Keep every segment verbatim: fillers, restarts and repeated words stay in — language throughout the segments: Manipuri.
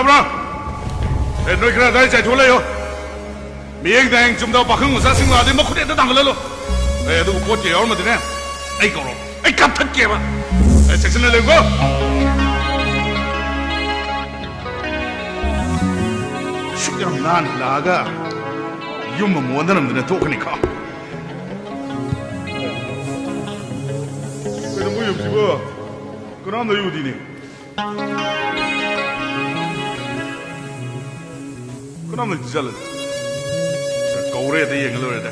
ꯕ꯭ꯔꯥ? ꯑꯦ, ꯅꯣꯏ ꯈꯔ ꯑꯗꯥꯏ ꯆꯥꯏꯊꯣꯛ ꯂꯩꯌꯣ꯫ ꯃꯤꯠꯌꯦꯡ ꯅꯥꯌꯦꯡ ꯆꯨꯝꯗꯕ ꯄꯥꯈꯪ ꯃꯆꯥꯁꯤꯡ ꯂꯥꯛꯑꯗꯤ ꯃꯈꯨꯠ ꯍꯦꯛꯇ ꯊꯥꯡꯒꯠꯍꯜꯂꯣ꯫ ꯑꯦ, ꯑꯗꯨꯒ ꯄꯣꯠ ꯀꯩ ꯌꯥꯎꯔꯝꯃꯗꯤꯅꯦ, ꯑꯩ ꯀꯧꯔꯣ, ꯑꯩ ꯀꯥꯞꯊꯠꯀꯦꯕ꯫ ꯑꯦ, ꯆꯦꯛꯁꯤꯟꯅ ꯂꯩꯌꯨꯀꯣ꯫ ꯁꯨꯛ ꯌꯥꯝ ꯅꯥꯟꯅ ꯂꯥꯛꯑꯒ ꯌꯨꯝ ꯑꯃꯨꯛ ꯑꯣꯟꯊꯔꯝꯗꯅ ꯊꯣꯛꯀꯅꯤꯀꯣ꯫ ꯀꯩꯅꯣ ꯃꯣꯏ ꯌꯨꯝꯁꯤꯕꯣ? ꯀꯅꯥꯝ ꯂꯩ ꯎꯗꯤꯅꯦ꯫ ꯀꯅꯥꯝ ꯂꯩꯇꯦ ꯆꯠꯂꯁꯤ꯫ ꯀꯧꯔꯦ, ꯍꯦꯛꯇ ꯌꯦꯡꯉ ꯂꯣꯏꯔꯦꯗ꯫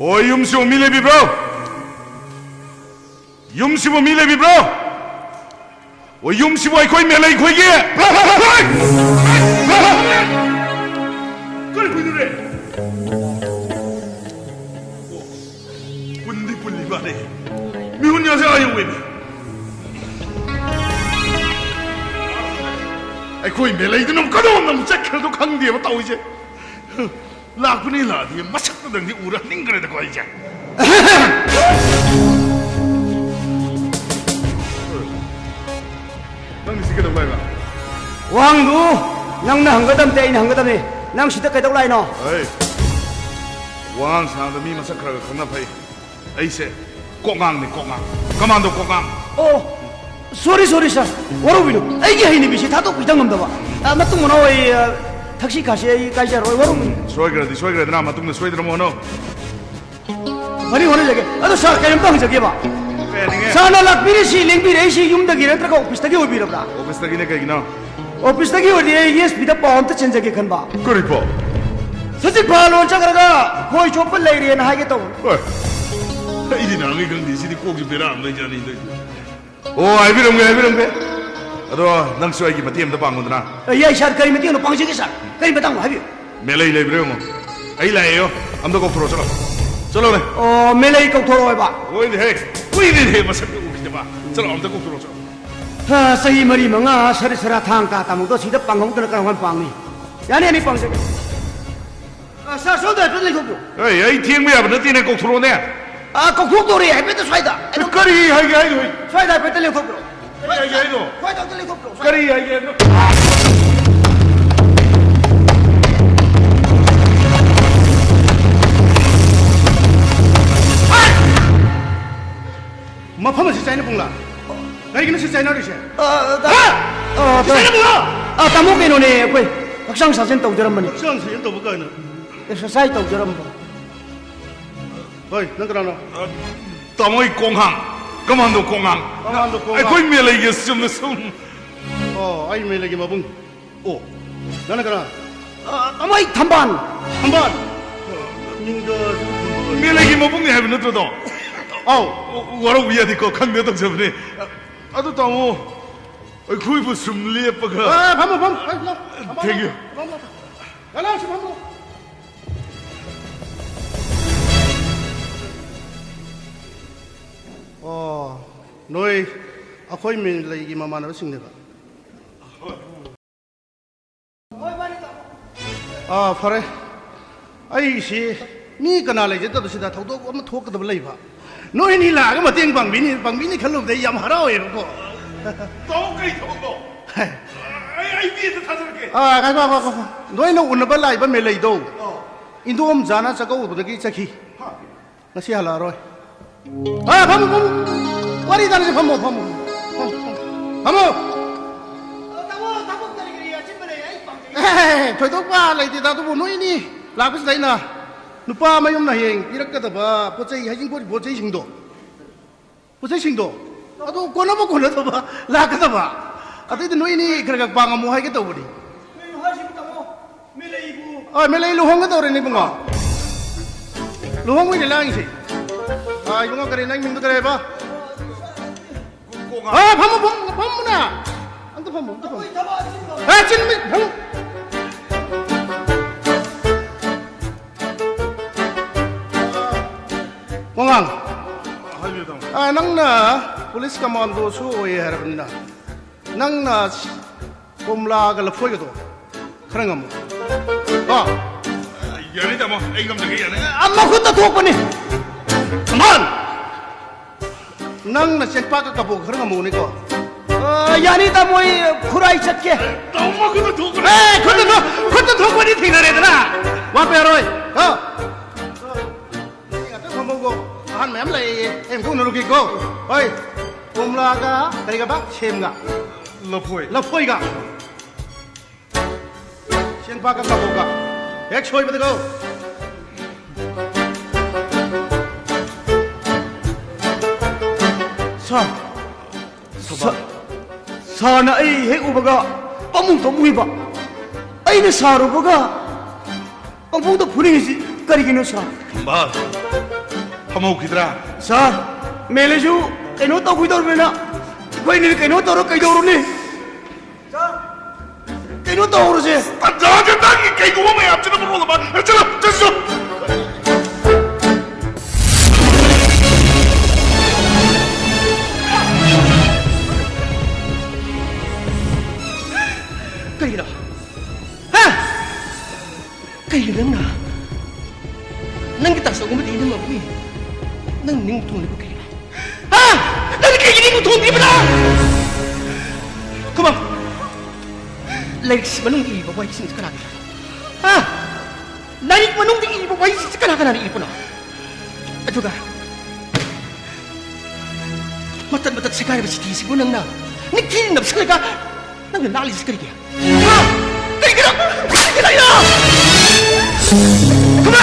ꯑꯣ, ꯌꯨꯝꯁꯤꯕꯨ ꯃꯤ ꯂꯩꯕꯤꯕ꯭ꯔꯣ? ꯌꯨꯝꯁꯤꯕꯨ ꯃꯤ ꯂꯩꯕꯤꯕ꯭ꯔꯣ? ꯑꯣ, ꯌꯨꯝꯁꯤꯕꯨ ꯑꯩꯈꯣꯏ ꯃꯦꯂꯩ ꯈꯣꯏꯒꯤ? ꯀꯔꯤ ꯈꯣꯏꯅꯣꯅꯦ? ꯄꯨꯟꯗꯤ ꯄꯨꯜꯂꯤ ꯃꯥꯜꯂꯦ꯫ ꯃꯤꯍꯨꯟ ꯌꯥꯁꯦ ꯑꯥ ꯌꯧꯋꯦꯅꯦ꯫ ꯑꯩꯈꯣꯏ ꯃꯦꯂꯩꯗꯨꯅ ꯀꯗꯣꯝꯗ ꯑꯃꯨꯛ ꯆꯠꯈ꯭ꯔꯗꯣ ꯈꯪꯗꯦꯕ ꯇꯧꯔꯤꯁꯦ꯫ ꯂꯥꯛꯄꯅꯤ ꯂꯥꯛꯑꯗꯤ ꯃꯁꯛꯇꯨꯗꯪꯗꯤ ꯎꯔ ꯍꯟꯅꯤꯡꯈ꯭ꯔꯦꯗꯀꯣ ꯑꯩꯁꯦ꯫ ꯅꯪꯗꯤ ꯁꯤ ꯀꯩꯗꯧ ꯂꯥꯛꯏꯕ? ꯋꯥꯍꯪꯗꯨ ꯅꯪꯅ ꯍꯪꯒꯗꯕꯗꯤ ꯑꯩꯅ ꯍꯪꯒꯗꯕꯅꯤ꯫ ꯅꯪ ꯁꯤꯗ ꯀꯩꯗꯧ ꯂꯥꯛꯏꯅꯣ? ꯑꯩ ꯋꯥꯉꯥꯡ ꯁꯉꯥꯡꯗ ꯃꯤ ꯃꯁꯛ ꯈꯔ ꯈꯔ ꯈꯪꯅ ꯐꯩ꯫ ꯑꯩꯁꯦ ꯀꯣꯛꯉꯥꯡꯅꯤ, ꯀꯣꯛꯉꯥꯡ꯫ ꯀꯃꯥꯟꯗꯣ ꯀꯣꯛꯉꯥꯡ꯫ ꯑꯣ, ꯁꯣꯔꯤ, ꯁꯣꯔꯤ, ꯁꯥꯔ꯫ ꯋꯥꯔꯧꯕꯤꯅꯨ꯫ ꯑꯩꯒꯤ ꯍꯩꯅꯕꯤꯁꯤ ꯊꯥꯗꯣꯛꯄꯤꯗ ꯉꯝꯗꯕ꯫ ꯑ, ꯃꯇꯨꯡ ꯃꯅꯥꯎ ꯑꯩ, ꯑ, ꯊꯛꯁꯤ ꯈꯥꯁꯤ ꯑꯩ ꯀꯥꯏꯖꯔꯣꯏ, ꯋꯥꯔꯧꯕꯤꯅꯨ꯫ ꯁꯣꯏꯈ꯭ꯔꯗꯤ ꯁꯣꯏꯈ꯭ꯔꯦꯗꯅ, ꯃꯇꯨꯡꯗ ꯁꯣꯏꯗꯅꯕ ꯍꯣꯠꯅꯧ꯫ ꯐꯅꯤ, ꯍꯣꯠꯅꯖꯒꯦ꯫ ꯑꯗꯣ ꯁꯥꯔ, ꯀꯔꯤꯝꯇ ꯍꯪꯖꯒꯦꯕ꯫ ꯀꯩ ꯍꯥꯏꯅꯤꯡꯉꯦ? ꯁꯥꯔꯅ ꯂꯥꯛꯄꯤꯔꯤꯁꯤ, ꯂꯦꯡꯕꯤꯔꯛꯏꯁꯤ ꯌꯨꯝꯗꯒꯤ ꯅꯠꯇ꯭ꯔꯒ ꯑꯣꯐꯤꯁꯇꯒꯤ ꯑꯣꯏꯕꯤꯔꯕ꯭ꯔꯥ? ꯑꯣꯐꯤꯁꯇꯒꯤꯅꯦ, ꯀꯩꯒꯤꯅꯣ? ꯑꯣꯐꯤꯁꯇꯒꯤ ꯑꯣꯏꯔꯗꯤ ꯑꯩ ꯑꯦꯁ ꯄꯤꯗ ꯄꯥꯎ ꯑꯝꯇ ꯆꯦꯟꯖꯒꯦ ꯈꯟꯕ꯫ ꯀꯔꯤ ꯄꯥꯎ? ꯁꯖꯤꯛ ꯐꯥꯜꯂꯣꯟ ꯆꯠꯈ꯭ꯔꯒ ꯈꯣꯏ ꯆꯣꯞꯄ ꯂꯩꯔꯦꯅ ꯍꯥꯏꯒꯦ ꯇꯧꯕꯅꯤ꯫ ꯍꯣꯏ꯫ ꯑꯩꯗꯤ ꯅꯍꯥꯟꯒꯩ ꯈꯪꯗꯦ, ꯁꯤꯗꯤ ꯀꯣꯛꯁꯤ ꯕꯦꯔꯥ ꯑꯃ ꯂꯩꯖꯥꯠꯅꯤ ꯇꯧꯏꯁꯦ꯫ ꯑꯣ, ꯍꯥꯏꯕꯤꯔꯝꯒꯦ, ꯍꯥꯏꯕꯤꯔꯝꯒꯦ꯫ ꯑꯗꯣ ꯅꯪꯁꯨ ꯑꯩꯒꯤ ꯃꯇꯦꯡ ꯑꯝꯇ ꯄꯥꯡꯉꯨꯗꯅ꯫ ꯑꯦ, ꯌꯥꯏ ꯁꯥꯔ, ꯀꯔꯤ ꯃꯇꯦꯡꯅꯣ ꯄꯥꯡꯖꯒꯦ ꯁꯥꯔ? ꯀꯔꯤ ꯃꯇꯥꯡꯅꯣ ꯍꯥꯏꯕꯤꯌꯨ꯫ ꯃꯦꯂꯩ ꯂꯩꯕ꯭ꯔꯥ ꯌꯦꯡꯉꯣ꯫ ꯑꯩ ꯂꯥꯛꯑꯦꯌꯣ꯫ ꯑꯝꯇ ꯀꯧꯊꯣꯔꯛꯑꯣ, ꯆꯠꯂꯣ꯫ ꯆꯠꯂꯣꯅꯦ꯫ ꯑꯣ, ꯃꯦꯂꯩ ꯀꯧꯊꯣꯔꯛꯑꯣ ꯍꯥꯏꯕ? ꯍꯣꯏꯅꯦꯍꯦ꯫ ꯀꯨꯏꯔꯦꯅꯦꯍꯦ ꯃꯁꯛꯇ ꯎꯈꯤꯗꯕ꯫ ꯆꯠꯂꯣ, ꯑꯝꯇ ꯀꯧꯊꯣꯔꯛꯑꯣ, ꯆꯠꯂꯣ꯫ ꯍꯥ, ꯆꯍꯤ ꯃꯔꯤ ꯃꯉꯥ ꯁꯔꯤ ꯁꯔꯥ ꯊꯥꯡ ꯇꯥ ꯇꯥꯃꯨꯛꯇꯣ ꯁꯤꯗ ꯄꯥꯡꯍꯧꯗꯅ ꯀꯔꯝ ꯀꯥꯟ ꯄꯥꯡꯅꯤ? ꯌꯥꯅꯤ, ꯌꯥꯅꯤ, ꯄꯥꯡꯖꯒꯦ꯫ ꯑ, ꯁꯥꯔ, ꯁꯣꯝꯗ ꯍꯥꯏꯐꯦꯠ ꯂꯦꯡꯊꯣꯛꯄꯤꯔꯣ꯫ ꯑꯩ, ꯑꯩ ꯊꯦꯡꯕ ꯌꯥꯕ ꯅꯠꯇꯦꯅꯦ, ꯀꯧꯊꯣꯔꯛꯑꯣꯅꯦ꯫ ꯑ, ꯀꯧꯊꯣꯛꯇꯧꯔꯦ, ꯍꯥꯏꯐꯦꯠꯇ ꯁ꯭ꯋꯥꯏꯗ꯫ ꯑꯦ, ꯀꯔꯤ ꯍꯥꯏꯒꯦ ꯍꯥꯏꯅꯣ? ꯁ꯭ꯋꯥꯏꯗ ꯍꯥꯏꯐꯦꯠꯇ ꯂꯦꯡꯊꯣꯛꯄꯤꯔꯣ꯫ ꯀꯔꯤ ꯍꯥꯏꯒꯦ ꯍꯥꯏꯅꯣ? ꯈ꯭ꯋꯥꯏꯗꯧꯗ ꯂꯩꯊꯣꯛꯈ꯭ꯔꯣ꯫ ꯀꯔꯤ ꯍꯥꯏꯒꯦ ꯍꯥꯏꯅꯣ? ꯃꯐꯝ ꯑꯁꯤ ꯆꯥꯏꯅ ꯄꯨꯡꯂꯥ? ꯀꯔꯤꯒꯤꯅꯣ ꯁꯤ ꯆꯥꯏꯅꯔꯤꯁꯦ? ꯑ, ꯇꯥ-, ꯍꯥ? ꯑ, ꯁꯤ ꯇꯥ-, ꯆꯥꯏꯅ ꯄꯨꯡꯂꯥ? ꯑ, ꯇꯥꯃꯣ, ꯀꯩꯅꯣꯅꯦ, ꯑꯩꯈꯣꯏ ꯍꯛꯆꯥꯡ ꯁꯥꯖꯦꯜ ꯇꯧꯖꯔꯝꯕꯅꯤ꯫ ꯍꯛꯆꯥꯡ ꯁꯥꯖꯦꯜ ꯇꯧꯕ ꯀꯥꯏꯅ꯫ ꯑꯦꯛꯁꯔꯁꯥꯏꯁ ꯇꯧꯖꯔꯝꯕ꯫ ꯍꯣꯏ, ꯅꯪ ꯀꯅꯥꯅꯣ? ꯑ, ꯇꯥꯃꯣ, ꯑꯩ ꯀꯣꯡꯍꯥꯡ, ꯀꯃꯥꯟꯗꯣ ꯀꯣꯡꯍꯥꯡ꯫ ꯀꯃꯥꯟꯗꯣ ꯀꯣꯡꯍꯥꯡ꯫ ꯑꯩꯈꯣꯏ ꯃꯦꯂꯩꯒꯤ ꯆꯨꯝꯅ ꯁꯨꯝ꯫ ꯑꯣ, ꯑꯩ ꯃꯦꯂꯩꯒꯤ ꯃꯕꯨꯡ꯫ ꯑꯣ, ꯅꯪꯅ ꯀꯅꯥ? ꯑ, ꯇꯥꯃꯣ, ꯑꯩ ꯊꯝꯕꯥꯜ꯫ ꯊꯝꯕꯥꯜ? ꯃꯤꯡꯗꯣ ꯃꯦꯂꯩꯒꯤ ꯃꯕꯨꯡꯅꯤ ꯍꯥꯏꯕ ꯅꯠꯇ꯭ꯔꯣ, ꯇꯥꯃꯣ? ꯑꯧ꯫ ꯋꯥꯔꯧꯕ ꯌꯥꯗꯦꯀꯣ, ꯈꯪꯗꯦ ꯇꯧꯖꯕꯅꯦ꯫ ꯑꯗꯨ ꯇꯥꯃꯣ, ꯑꯩꯈꯣꯏꯕꯨ ꯁꯨꯝ ꯂꯦꯞꯄꯒ꯫ ꯑ, ꯐꯝꯃꯣ, ꯐꯝꯃꯣ, ꯐꯝꯃꯣ꯫ Thank you. ꯐꯝꯃꯣ, ꯐꯝꯃꯣ꯫ ꯂꯥꯛꯑꯣ, ꯁꯤ ꯐꯝꯃꯣ꯫ ꯑꯣ, ꯅꯣꯏ ꯑꯩꯈꯣꯏ ꯃꯦꯂꯩꯒꯤ ꯃꯃꯥꯟꯅꯕꯁꯤꯡꯅꯦꯕ? ꯑꯥ, ꯐꯔꯦ꯫ ꯑꯩꯁꯤ ꯃꯤ ꯀꯅꯥ ꯂꯩꯖꯗꯕꯁꯤꯗ ꯊꯧꯗꯣꯛ ꯑꯃ ꯊꯣꯛꯀꯗꯕ ꯂꯩꯕ꯫ ꯅꯣꯏꯅꯤ ꯂꯥꯛꯑꯒ ꯃꯇꯦꯡ ꯄꯥꯡꯕꯤꯅꯤ, ꯄꯥꯡꯕꯤꯅꯤ ꯈꯜꯂꯨꯕꯗ ꯑꯩ ꯌꯥꯝ ꯍꯔꯥꯎꯋꯦꯕꯀꯣ꯫ ꯇꯥꯃꯣ, ꯀꯔꯤ ꯊꯕꯛꯅꯣ? ꯑꯩ, ꯑꯩ ꯃꯤ ꯑꯝꯇ ꯊꯥꯖꯔꯛꯀꯦ꯫ ꯑꯥ, ꯉꯥꯏꯈꯣ, ꯉꯥꯏꯈꯣ, ꯉꯥꯏꯈꯣ꯫ ꯅꯣꯏꯅ ꯎꯅꯕ ꯂꯥꯛꯏꯕ ꯃꯦꯂꯩꯗꯣ, ꯑꯧ꯫ ꯏꯟꯗꯣꯝꯆꯥꯅ ꯆꯥꯛꯀꯧꯕꯗꯒꯤ ꯆꯠꯈꯤ꯫ ꯍꯥ? ꯉꯁꯤ ꯍꯜꯂꯛꯑꯔꯣꯏ꯫ ꯑꯥ, ꯐꯝꯃꯨ, ꯐꯝꯃꯨ꯫ ꯋꯥꯔꯤ ꯇꯥꯟꯅꯁꯤ, ꯐꯝꯃꯨ, ꯐꯝꯃꯨ꯫ ꯐꯝꯃꯨ, ꯐꯝꯃꯨ꯫ ꯐꯝꯃꯨ꯫ ꯑ, ꯇꯥꯃꯣ, ꯊꯕꯛ ꯀꯔꯤ ꯀꯔꯤ ꯑꯆꯤꯟꯕ ꯂꯩ? ꯑꯩ ꯄꯥꯡꯖꯒꯦ꯫ ꯑꯦ, ꯊꯣꯏꯗꯣꯛꯄ ꯂꯩꯇꯦꯗ, ꯑꯗꯨꯕꯨ ꯅꯣꯏꯅꯤ ꯂꯥꯛꯄꯁꯤꯗ ꯑꯩꯅ ꯅꯨꯄꯥ ꯃꯌꯨꯝꯅ ꯍꯌꯦꯡ ꯄꯤꯔꯛꯀꯗꯕ ꯄꯣꯠ ꯆꯩ, ꯍꯩꯖꯤꯡꯄꯣꯠꯀꯤ ꯄꯣꯠ ꯆꯩꯁꯤꯡꯗꯣ, ꯄꯣꯠ ꯆꯩꯁꯤꯡꯗꯣ, ꯑꯗꯨ ꯀꯣꯟꯅꯕ ꯀꯣꯟꯅꯗꯕ ꯂꯥꯛꯀꯗꯕ꯫ ꯑꯗꯨꯏꯗꯤ ꯅꯣꯏꯅꯤ ꯈꯔ ꯈꯔ ꯄꯥꯡꯉꯝꯃꯣ ꯍꯥꯏꯒꯦ ꯇꯧꯕꯅꯤ꯫ ꯀꯩꯅꯣ ꯍꯥꯏꯁꯤꯕꯨ, ꯇꯥꯃꯣ? ꯃꯦꯂꯩꯕꯨ? ꯑ, ꯃꯦꯂꯩ ꯂꯨꯍꯣꯡꯒꯗꯧꯔꯦꯅꯦ, ꯏꯕꯨꯡꯉꯣ꯫ ꯂꯨꯍꯣꯡꯕꯩꯅꯦ ꯂꯥꯡꯉꯤꯁꯦ꯫ ꯑ, ꯏꯕꯨꯡꯉꯣ, ꯀꯔꯤ, ꯅꯪ ꯃꯤꯡꯗꯣ ꯀꯔꯤ ꯍꯥꯏꯕ? ꯑ, ꯐꯝꯃꯨ, ꯐꯝꯃꯨ, ꯐꯝꯃꯨꯅ꯫ ꯑꯝꯇ ꯐꯝꯃꯨ, ꯑꯝꯇ ꯐꯝꯃꯨ꯫ ꯑꯩꯈꯣꯏ ꯊꯕꯛ ꯑꯁꯤ ꯐꯝꯃꯨ꯫ ꯑ, ꯆꯤꯟ ꯃꯤ-, ꯐꯝꯃꯨ꯫ ꯋꯥꯉꯥꯡ꯫ ꯍꯥꯏꯕꯤꯌꯨ, ꯇꯥꯃꯣ꯫ ꯑ, ꯅꯪꯅ ꯄꯨꯂꯤꯁ ꯀꯃꯥꯟꯗꯣꯁꯨ ꯑꯣꯏꯌꯦ ꯍꯥꯏꯔꯕꯅꯤꯅ, ꯅꯪꯅ ꯀꯣꯝꯂꯥꯒ ꯂꯐꯣꯏꯒꯗꯣ ꯈꯔ ꯉꯝꯃꯨ꯫ ꯀꯣ? ꯌꯥꯅꯤ, ꯇꯥꯃꯣ, ꯑꯩ ꯉꯝꯖꯒꯦ, ꯌꯥꯅꯤ꯫ ꯑ, ꯃꯈꯨꯠꯇ ꯊꯣꯛꯄꯅꯤ꯫ ꯁꯝꯍꯥꯟ! ꯅꯪꯅ ꯆꯦꯡꯄꯥꯛꯀ ꯀꯕꯣꯛ ꯈꯔ ꯉꯝꯃꯨꯅꯤꯀꯣ꯫ ꯑ, ꯌꯥꯅꯤ, ꯇꯥꯃꯣ, ꯑꯩ ꯈꯨꯔꯥꯏ ꯆꯠꯀꯦ꯫ ꯇꯥꯃꯣ, ꯈꯨꯠꯇ ꯊꯣꯛꯄ꯫ ꯑꯦ, ꯈꯨꯠꯇ ꯊꯣꯛ-, ꯈꯨꯠꯇ ꯊꯣꯛꯄꯗꯤ ꯊꯦꯡꯅꯔꯦꯗꯅ꯫ ꯋꯥꯠꯄ ꯌꯥꯔꯣꯏ꯫ ꯍꯥ? ꯉꯥꯛꯇꯪ ꯐꯝꯃꯧꯀꯣ꯫ ꯑꯍꯟ ꯃꯌꯥꯝ ꯂꯩꯌꯦ꯫ ꯑꯩ ꯑꯃꯨꯛꯇ ꯎꯅꯔꯨꯒꯦꯀꯣ꯫ ꯍꯣꯏ꯫ ꯀꯣꯝꯂꯥꯒ ꯀꯔꯤꯒꯕ? ꯁꯦꯝꯒ꯫ ꯂꯐꯣꯏ꯫ ꯂꯐꯣꯏꯒ꯫ ꯁꯦꯟꯄꯥꯛꯀ ꯀꯕꯣꯛꯀ꯫ ꯍꯦꯛ ꯁꯣꯏꯕꯗꯀꯣ꯫ ꯁꯥꯔ, ꯁꯥꯔ, ꯁꯥꯔꯅ ꯑꯩ ꯍꯦꯛ ꯎꯕꯒ ꯄꯪꯐꯨ ꯐꯨꯕꯤꯕ꯫ ꯑꯩꯅ ꯁꯥꯔ ꯎꯕꯒ ꯄꯪꯐꯨꯗ ꯐꯨꯅꯤꯡꯉꯤꯁꯤ ꯀꯔꯤꯒꯤꯅꯣ, ꯁꯥꯔ? ꯊꯝꯕꯥꯜ, ꯐꯝꯍꯧꯈꯤꯗ꯭ꯔꯥ? ꯁꯥꯔ, ꯃꯦꯂꯦꯁꯨ ꯀꯩꯅꯣ ꯇꯧꯈꯤꯗꯧꯔꯕꯅꯤꯅ ꯑꯩꯈꯣꯏꯅꯤ ꯀꯩꯅꯣ ꯇꯧꯔ ꯀꯩꯗꯧꯔꯨꯅꯤ? ꯀꯩꯅꯣ ꯇꯧꯔꯁꯦ꯫ ꯇꯥꯟꯖꯥꯁꯦ ꯅꯪꯒꯤ ꯀꯩꯒꯨꯝꯕ ꯃꯌꯥꯝꯁꯤꯅ ꯃꯔꯣꯜ ꯑꯃ꯫ ꯆꯠꯂꯣ, ꯆꯠꯁꯣ꯫ ꯀꯩꯒꯤꯅꯣ? ꯍꯥ? ꯀꯩꯒꯤꯅꯣ ꯅꯪꯅ? ꯅꯪꯒꯤ ꯇꯥꯆꯧꯒꯨꯝꯕꯗꯤ ꯏꯅꯝꯃꯕꯨ ꯅꯪ ꯅꯤꯡ ꯊꯨꯡꯂꯤꯕ ꯀꯩꯒꯤꯅꯣ? ꯍꯥ? ꯅꯪ ꯀꯩꯒꯤ ꯅꯤꯡ ꯊꯨꯡꯗ꯭ꯔꯤꯕꯅꯣ? ꯈꯨꯃꯝ, ꯂꯥꯏꯔꯤꯛꯁꯤ ꯃꯅꯨꯡꯗ ꯏꯔꯤꯕ ꯋꯥꯍꯩꯁꯤꯡꯁꯤ ꯀꯅꯥꯒꯤꯅꯣ? ꯍꯥ? ꯂꯥꯏꯔꯤꯛ ꯃꯅꯨꯡꯗ ꯏꯔꯤꯕ ꯋꯥꯍꯩꯁꯤꯡꯁꯤ ꯀꯅꯥ ꯀꯅꯥꯅ ꯏꯔꯤꯕꯅꯣ? ꯑꯗꯨꯒ ꯃꯇꯠ ꯃꯇꯠ ꯁꯦꯒꯥꯏꯔꯕ ꯆꯤꯊꯤꯁꯤꯕꯨ ꯅꯪꯅ ꯅꯤꯡꯊꯤꯅ ꯅꯞꯁꯤꯜꯂꯒ ꯅꯪꯅ ꯂꯥꯛꯂꯤꯁꯤ ꯀꯔꯤꯒꯤ? ꯍꯥ? ꯀꯔꯤꯒꯤꯅꯣ? ꯀꯔꯤꯒꯤꯅꯣ? ꯈꯨꯃꯥ!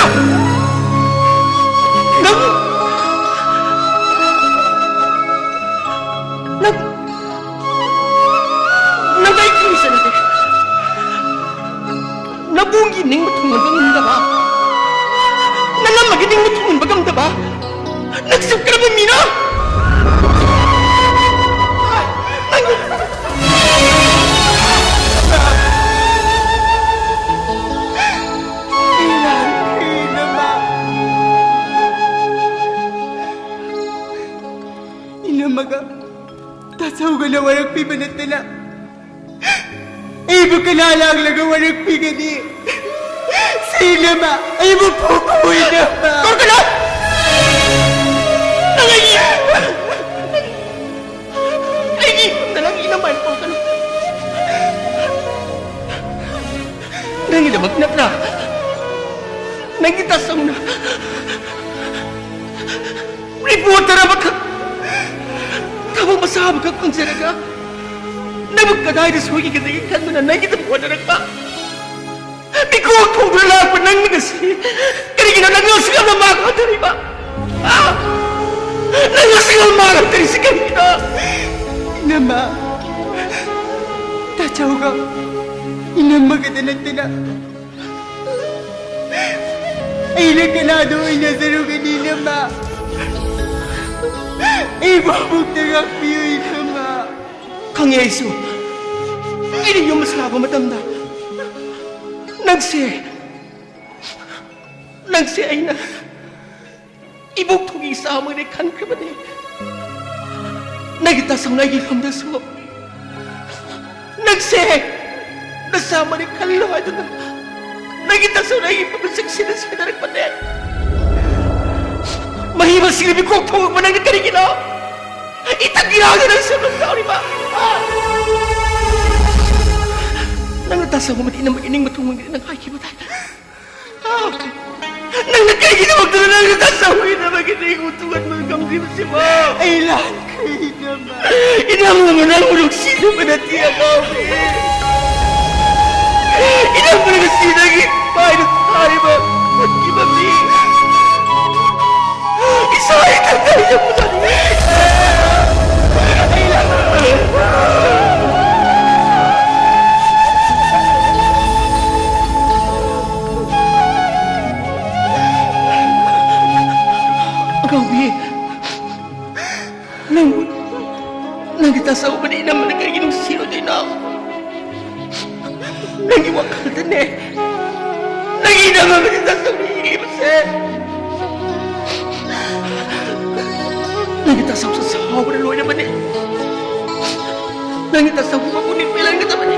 ꯅꯪ, ꯅꯪ, ꯅꯪ ꯑꯩ ꯀꯔꯤꯁꯨ ꯅꯠꯇꯦ꯫ ꯅꯕꯨꯡꯒꯤ ꯅꯤꯡꯕ ꯊꯨꯡꯍꯟꯕ ꯉꯝꯗꯕ, ꯅꯅꯝꯃꯒꯤ ꯅꯤꯡꯕ ꯊꯨꯡꯍꯟꯕ ꯉꯝꯗꯕ, ꯅꯪꯁꯨ ꯀꯔꯝꯕ ꯃꯤꯅꯣ? ꯅꯪ ꯏꯅꯝꯃꯒ ꯇꯥꯆꯧꯒꯅ ꯋꯥꯔꯛꯄꯤꯕ ꯅꯠꯇꯅ ꯑꯩꯕꯨ ꯀꯅꯥ ꯂꯥꯛꯂꯒ ꯋꯥꯔꯛꯄꯤꯒꯅꯤ? ꯁꯤꯅꯃ ꯑꯩꯕꯨ ꯐꯨꯕ ꯑꯣꯏꯅꯕ꯫ ꯇꯧꯔꯛꯀꯅꯨ! ꯅꯪ ꯑꯩꯒꯤ, ꯑꯩꯒꯤ ꯏꯃꯨꯡꯗ ꯅꯪꯒꯤ ꯅꯠꯇ꯭ꯔꯥ? ꯅꯪꯒꯤ ꯇꯥꯆꯧꯅ ꯔꯤꯄꯣꯔꯇꯔ ꯑꯃꯈꯛ, ꯊꯕꯛ ꯃꯆꯥ ꯑꯃꯈꯛ ꯐꯪꯖꯔꯒ ꯅꯪꯕꯨ ꯀꯗꯥꯏꯗ ꯁꯣꯏꯈꯤꯒꯗꯒꯦ ꯈꯟꯗꯨꯅ ꯅꯪꯒꯤꯗ ꯍꯣꯠꯅꯔꯛꯄ, ꯃꯤꯀꯣꯛ ꯊꯣꯡꯗꯨꯅ ꯂꯥꯛꯄ ꯅꯪꯅ ꯉꯁꯤ ꯀꯔꯤꯒꯤꯅꯣ ꯅꯪꯅ ꯑꯁꯨꯛ ꯌꯥꯝꯅ ꯃꯥꯡ ꯍꯟꯊꯔꯤꯕ? ꯍꯥ? ꯅꯪ ꯑꯁꯨꯛ ꯌꯥꯝꯅ ꯃꯥꯡ ꯍꯟꯊꯔꯤꯁꯤ ꯀꯔꯤꯒꯤꯅꯣ? ꯏꯅꯝꯃ, ꯇꯥꯆꯧꯒ ꯏꯅꯝꯃꯒꯗ ꯅꯠꯇꯅ ꯑꯩꯅ ꯀꯅꯥꯗ ꯑꯣꯏꯅꯖꯔꯨꯒꯅꯤ, ꯏꯅꯝꯃ? ꯑꯩꯕꯨ ꯑꯃꯨꯛꯇ ꯉꯥꯛꯄꯤꯌꯨ, ꯏꯅꯝꯃ꯫ ꯈꯪꯉꯦ ꯑꯩꯁꯨ꯫ ꯑꯩꯅ ꯌꯨꯝ ꯑꯁꯤ ꯂꯥꯛꯄ ꯃꯇꯝꯗ ꯅꯪꯁꯦ, ꯅꯪꯁꯦ ꯑꯩꯅ ꯏꯕꯣꯛ ꯊꯣꯛꯏ ꯏꯆꯥ ꯑꯃꯅꯦ ꯈꯟꯈ꯭ꯔꯕꯅꯦ꯫ ꯅꯪꯒꯤ ꯇꯥꯆꯧꯅ ꯑꯩꯒꯤ ꯂꯝꯗꯁꯨ ꯅꯪꯁꯦ ꯅꯆꯥ ꯑꯃꯅꯦ ꯈꯜꯂꯣ ꯍꯥꯏꯗꯨꯅ ꯅꯪꯒꯤ ꯇꯥꯆꯧꯅ ꯑꯩꯒꯤ ꯏꯕꯣꯛꯇ ꯆꯦꯛꯁꯤꯟꯅ ꯁꯦꯟꯅꯔꯛꯄꯅꯦ꯫ ꯃꯍꯤ ꯃꯁꯤꯡ ꯃꯤꯀꯣꯛ ꯊꯣꯡꯂꯛꯄ ꯅꯪꯅ ꯀꯔꯤꯒꯤꯅꯣ? ꯏꯊꯛ ꯏꯔꯥꯡꯗ ꯅꯪ ꯁꯦꯝꯂꯛ ꯇꯧꯔꯤꯕ? ꯅꯪꯅ ꯇꯥꯆꯧ ꯑꯃꯗꯤ ꯏꯅꯝꯃꯒꯤ ꯅꯤꯡꯕ ꯊꯨꯡꯍꯟꯒꯅꯤ ꯅꯪ ꯍꯥꯏꯈꯤꯕꯗꯥꯏ? ꯅꯪꯅ ꯀꯩꯒꯤꯗꯃꯛꯇꯅꯣ ꯅꯪꯅ ꯇꯥꯆꯧ ꯏꯅꯝꯃꯒꯤ ꯅꯤꯡꯕ ꯊꯨꯡꯍꯟꯕ ꯉꯝꯗ꯭ꯔꯤꯕꯁꯤꯕꯣ? ꯑꯩ ꯂꯥꯟꯈ꯭ꯔꯦ, ꯏꯅꯝꯃ꯫ ꯏꯅꯝꯃ ꯅꯪꯕꯨ ꯅꯨꯡꯁꯤꯗꯕ ꯅꯠꯇꯦ, ꯑꯉꯥꯎꯕꯤ꯫ ꯏꯅꯝꯃꯅ ꯉꯁꯤ ꯅꯪꯒꯤ ꯃꯥꯏꯗ ꯊꯥꯔꯤꯕ ꯈꯨꯠꯀꯤ ꯃꯃꯤ ꯏꯁꯥ ꯏꯊꯟꯇ ꯌꯦꯡꯕꯗ ꯑꯩ ꯂꯥꯟꯈ꯭ꯔꯦ꯫ ꯑꯉꯥꯎꯕꯤ, ꯅꯪ, ꯅꯪꯒꯤ ꯇꯥꯆꯧꯕꯗꯤ ꯏꯅꯝꯃꯅ ꯀꯩꯒꯤ ꯅꯨꯡꯁꯤꯔꯣꯏꯗꯣꯏꯅꯣ? ꯅꯪꯒꯤ ꯋꯥꯈꯜꯗꯅꯦ, ꯅꯪꯒꯤ ꯏꯅꯝꯃꯒꯤ ꯇꯥꯆꯧꯅ ꯏꯔꯤꯕꯁꯦ, ꯅꯪꯒꯤ ꯇꯥꯆꯧꯁꯨ ꯁꯥꯎꯕꯅ ꯂꯣꯏꯔꯕꯅꯦ꯫ ꯅꯪꯒꯤ ꯇꯥꯆꯧꯒꯤ ꯃꯄꯨꯛꯅꯤꯡ ꯄꯦꯜꯍꯟꯒꯗꯕꯅꯦ꯫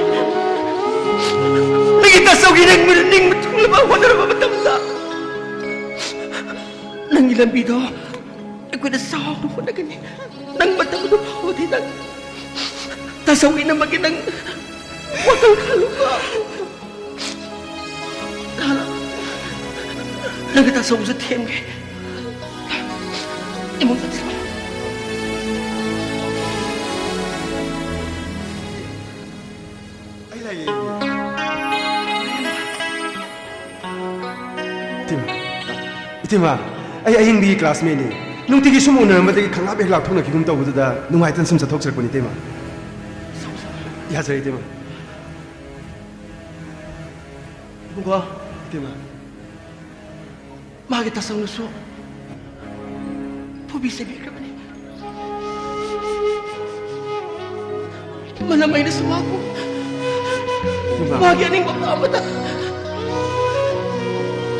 ꯅꯪꯒꯤ ꯇꯥꯆꯧꯒꯤ ꯅꯪꯕꯨ ꯅꯤꯡꯕ ꯊꯨꯡꯅꯕ ꯍꯣꯠꯅꯔꯕ ꯃꯇꯝꯗ, ꯅꯪꯒꯤ ꯂꯝꯕꯤꯗꯣ ꯑꯩꯈꯣꯏꯅ ꯆꯥꯎꯅ ꯍꯣꯠꯅꯒꯅꯤ꯫ ꯅꯪ ꯃꯇꯝ ꯑꯗꯨ ꯐꯥꯎꯕꯗꯤ ꯅꯪ ꯇꯥꯆꯧ ꯏꯅꯝꯃꯒꯤ ꯅꯪ ꯋꯥꯈꯜ ꯈꯜꯂꯨꯀꯣ꯫ ꯅꯪꯒ ꯇꯥꯆꯧꯕꯁꯨ ꯊꯦꯝꯒꯦ꯫ ꯏꯃꯨꯡ ꯆꯠꯁꯤ꯫ ꯑꯩ ꯂꯥꯛꯑꯦ꯫ ꯏꯇꯩꯃ, ꯏꯇꯩꯃ, ꯑꯩ ꯑꯍꯤꯡꯕꯤꯒꯤ classmateꯅꯤ꯫ ꯅꯨꯡꯇꯤꯒꯤ ꯁꯨꯝ ꯎꯅꯔꯝꯕꯗꯒꯤ ꯈꯪꯂꯥꯞ ꯍꯦꯛ ꯂꯥꯞꯊꯣꯛꯅꯈꯤꯒꯨꯝ ꯇꯧꯕꯗꯨꯗ ꯅꯨꯡꯉꯥꯏꯇꯅ ꯁꯨꯝ ꯆꯠꯊꯣꯛꯆꯔꯛꯄꯅꯤ, ꯏꯇꯩꯃ꯫ ꯌꯥꯖꯔꯦ, ꯏꯇꯩꯃ꯫ ꯏꯕꯨꯡꯉꯣ꯫ ꯏꯇꯩꯃ꯫ ꯃꯥꯒꯤ ꯇꯥꯆꯧꯅꯁꯨ ꯐꯨꯕꯤ ꯆꯩꯕꯤꯈ꯭ꯔꯕꯅꯤ꯫ ꯃꯅꯝ ꯑꯩꯅꯁꯨ ꯃꯥꯕꯨ ꯏꯃꯥ꯫ ꯃꯥꯒꯤ ꯑꯅꯤꯡꯕ ꯄꯥꯝꯕꯗ